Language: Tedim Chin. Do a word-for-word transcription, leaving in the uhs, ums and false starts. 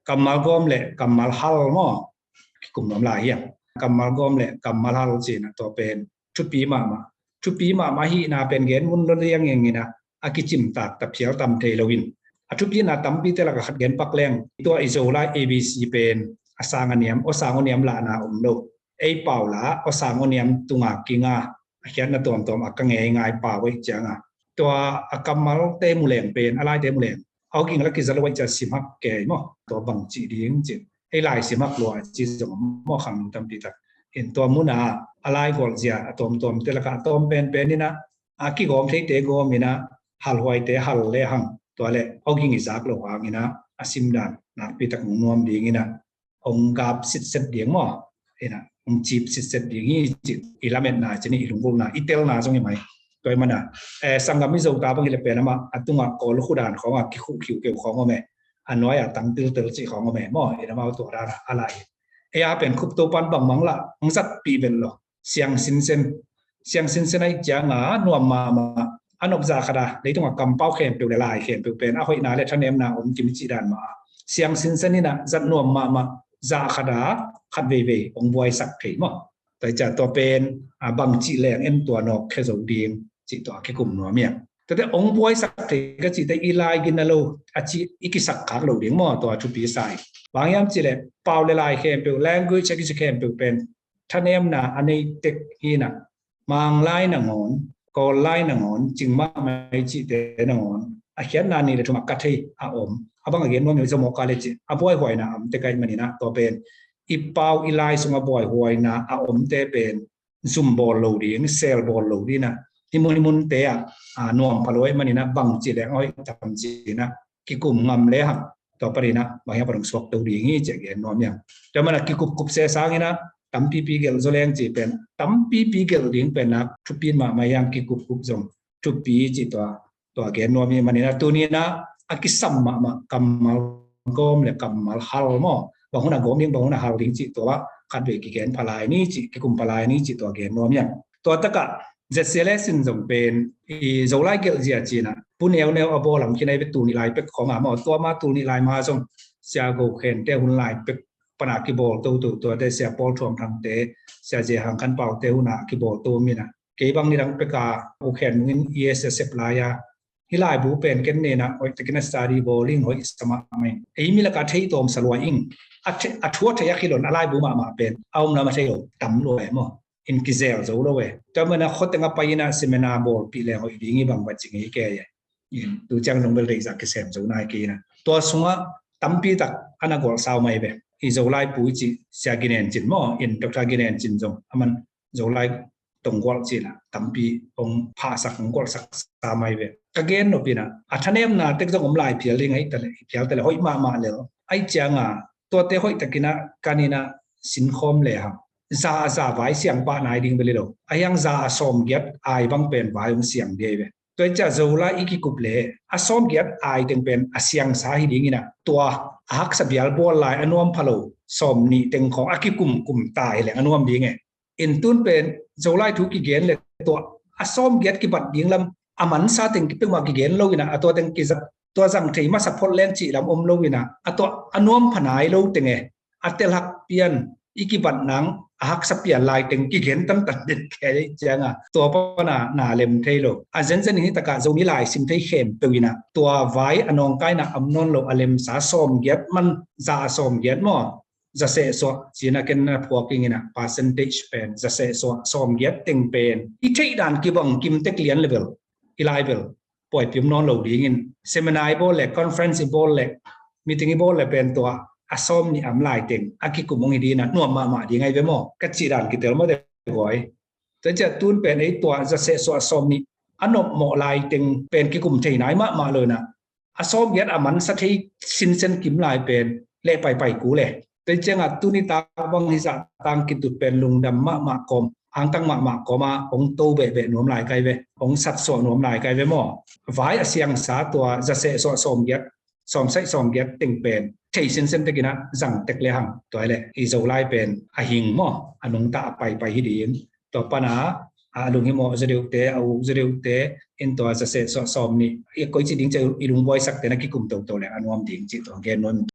kammal gawm le kammal hal maw, kikum nuam lai hiam? Kammal gawm le kammal hal cihna tua pen thupi mahmah. Thupi mahmah hihna pen gen mun lo liangiangin ah a kicimtak ta phial tam thei loin, a thupina tampite lakah khat gen pak leng, tua i Zolai A B C pen a sang a niam, aw sang aw niam lahna om lo. Ei pau la aw sang aw niam tunga kinga, a khiatna tuamtuam a ka ngei ngai pau ei cianga, tua a kammalte mu leng pen, a laite mu leng, aw ging la kiza lo ei cia simhak kei maw? Tua bang cih ding cih, ei lai simhak lua ci zong maw, khang tampi tak. In tua muna a lai golzia a tuamtuamte lakah a tuam penpen inah, a kigawm theite gawm inah, halhuaite hal le hang, tua le aw ging i zak lo hang inah a simdan nakpi tak nung nuam ding inah, hong gap sitset ding maw? Inah hong cip sitset ding hi cih i lametna cih ni, i lunggulhna, i telna zong hi mai. Tua i mana, eh, sanggam i Zota bang hi le pen amah a tungah kawl khudan khawngah kikhuh khiukheu khawng om e. A nuai-ah tang tiltel cih khawng om e maw? Inah amau tua dan a la hi. Ei a pen khup to pan bangmang lah hong zatpih vet lo. Siang sinsen, siang sinsen ahi cianga nuam mahmah, a nop zah khat a leitunga kampau khempeuh le lai khempeuh pen a hoihna le thanemna om kim i cih dan mah a, siang sinsen inah zat nuam mahmah, zah khat a khat veivei hong buaisak thei maw? Tua i cia tua pen a bang cih leng en tua nawk khe zo ding cih tua kikum nuam hiam? Tuate hong buaisak thei ka cihte i lai gina lo a cih i kisak khak lo ding maw? Tua thupi sa hi. Bang hiam cih le pau le lai khempeuh, language a kici khempeuh pen thanemna a nei tek hi inah, Mang lai nangawn, Kawl lai nangawn, cing mahmah i cihte nangawn a khiatna nih le thum a ka thei a om. A bang a gen nuam hi, zamawh ka le cih a buaihuaina a omte ka hih man inah tua pen i pau i lai sung a buaihuaina a omte pen zum bawl lo ding, sel bawl lo ding inah, hih mun hih munte ah, ah, nuam pha lo ahih man inah bang cih leng a hoih tam cih inah kikum ngam le hang, tua pan inah bang hiam pan hong suak to ding hi cih a gen nuam hiam? Tua mana kikupkup se sang inah tampipi gelh zaw leng cih pen, tampipi gelh ding pen nak thupi mahmah hiam? Kikupkup zong thupi cih tua, tua gen nuam hi man inah tuni inah a kisam mahmah kammal gawm le kammal hal maw? Bang hun a gawm ding, bang hun a hal ding cih tua khatvei kigen pha lai ni cih, kikum pha lai ni cih tua gen nuam hiam? Tua takah Z C L S in zong pen i Zolai gelhzia cinah Pu Neuneu a bawl lam kinai ve, tul nih lai pek khawngah maw, tua ma tul nih lai ma zong Sia Go Khente hun lai pek pana kibawl toto, tuate Sia Paul Thuam Thangte, Sia Ze Hang Khan Paute huna kibawl to minah, kei bang nidang peka U Khen Mung in E S a sep lai-a, hih laibu pen ken nena hoih takin a study bawl ing, hoih sa mahmah ing. Ei mi lakah thei tawm sa lua ing. A thu a thei a khilon a laibu mahmah pen a om lam a thei lo tam lua e maw? In kizel zo lo e. Tua mana khuateng a pai inah seminar bawlpih leng hoih ding hi bang va cing hi kei e. In tu ciang zong bel deihzah kisem zo nai kei inah, tua sungah tampi tak a na gualh sau mai ve. I Zolai pu i cih Sia Ginen Cin maw? In Doctor Ginen Cin zong a man Zolai tong gualh cihna tampi hong phahsak, hong gualhsak sa mai ve. Ka gen nop inah a thanemna tek zong om lai phial ding ahi ta leh, phial ta leh hoih mahmah lel. Ahi cianga tuate hoih takinah kan inah sinkhawm le hang. Za a za vai siang pah nai ding bel hi lo. A hiang za a sawmgiat ai bang pen vai hong siang ding ahi ve. Tua i cia Zolai i kikup le a sawmgiat ai teng pen a siangsa hi ding inah, tua a haksa bial bual lai a nuam pha lo sawmnih teng khawng a kikumkum ta hi leng a nuam ding e. In tun pen Zolai thu kigen le tua a sawmgiat kibat ding lam a mansa teng kipeuhmah kigen lo inah, a tua teng kizat, tua zang thei masa phot leng cih lam om lo inah, a tua a nuam pha nai lo teng e, a telhak pian i kibat nang a haksa pian lai teng kigen tantan den kei cianga tua pana na lem thei lo. A zenzen in hi takah Zomi lai sim thei khempeuh inah tua vai a nawngkaina am nawn lo a lemsa sawmgiat man, za a sawmgiat maw? Zaseh suah cina ken na phuak ing inah percentage pen zaseh suah sawmgiat teng pen i theih dan kibang kim tek lian level i lai bel puaipim nawn lo dingin seminar i bawl le, conference i bawl le, meeting i bawl le pen tua a sawm nih am lai teng a kikum hong hi ding inah nuam mahmah ding ahi ve maw? Ka cih dan kitel maw te guai. Tua ciah tun pen ei tua zaseh suah sawm nih a nopmawh lai teng pen kikum thei nai mahmah lo inah a sawmgiat a mansa thei sinsen kim lai pen leh paipai ku le. Tua ciangah tuni tak bang hi zah tang kitut pen lungdam mahmah kawm, angtang mahmah kawma hong to behbeh nuam lai kai ve, hong satsuah nuam lai kai ve maw? Vai a siangsa tua zaseh suah sawmgiat, sawmsaih sawmgiat teng pen thei sinsen tekinah zang tek le hang, tua hi leh i Zolai pen a hing maw, a nungta a paipai hi ding. Tua pana a lunghimawh zaw deuhte, a uk zaw deuhte in tua zaseh suah sawm nih i koici ding cia i lungbuaisakte na kikum toto le a nuam ding cih tua gen nuam.